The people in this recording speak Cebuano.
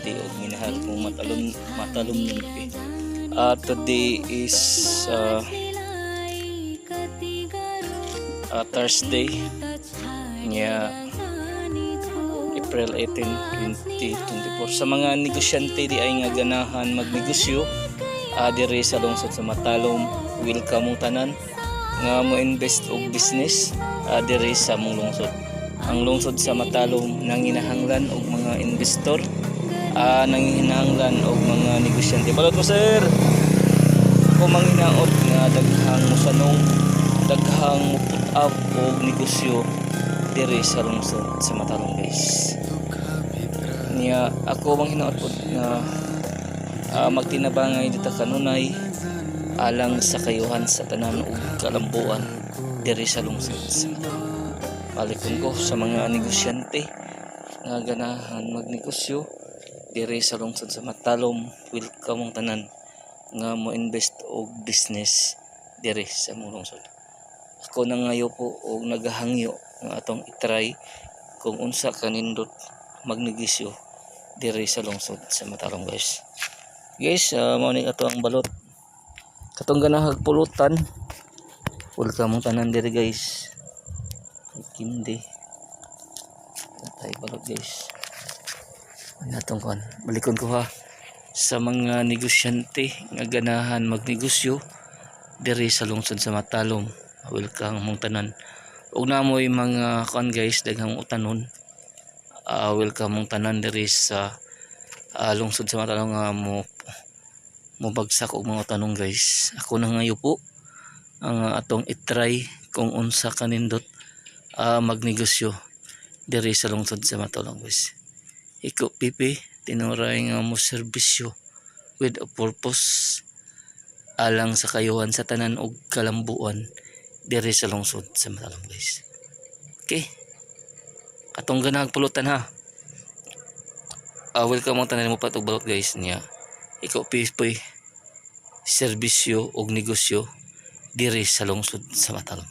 negosyante og minahal kong matalom matalom eh. Today is Thursday nya, April 18, 2024. Sa mga negosyante di ay nga ganahan magnegosyo diri sa lungsod sa Matalom, welcome mong tanan nga mo invest og business diri sa mong lungsod. Ang lungsod sa Matalom nanginahanglan og mga investor, nanginahanglan og mga negosyante. Balot mo, sir. Ako manghinaot nga daghang mosanong, daghang mo put up og negosyo diri sa lungsod sa Matalom, guys. Niya ako manghinaot pod nga magtinabangay dito kanunay alang sa kayuhan sa tanan ug kalambuan diri sa lungsod sa Matalom. Balikon ko, sa mga negosyante nga ganahan magnegosyo diri sa lungsod sa Matalom, welcome mong tanan nga mo invest og business diri sa mong lungsod. Ako nangayo po og nagahangyo nga atong i-try kung unsa kanindot magnegosyo diri sa lungsod sa Matalom, guys. Guys, mao ni ato ang balot. Katong ganahag pulutan, welcome mong tanan diri, guys. Ay, kindi. Atay balot, guys. Ano atong kuan? Balikon ko ha, sa mga negosyante nga ganahan magnegosyo diri sa lungsod sa Matalom, welcome mong tanan. Ug namoy mga kuan, guys, daghang utanon, welcome mong tanan diri sa lungsod sa Matalom nga mo mobagsak og mga tanong, guys. Ako na ngayo po ang atong itry kung unsa kanindot magnegosyo diri sa lungsod sa Matalom, guys. Iko pipi tinuray nga mo serbisyo with a purpose alang sa kayuhan sa tanan og kalambuan diri sa lungsod sa Matalom, guys. Okay, katong ganahag pulutan ha, welcome ang tanan mo patog balot, guys. Niya ikaw pipoy serbisyo og negosyo diri sa lungsod sa Matalom.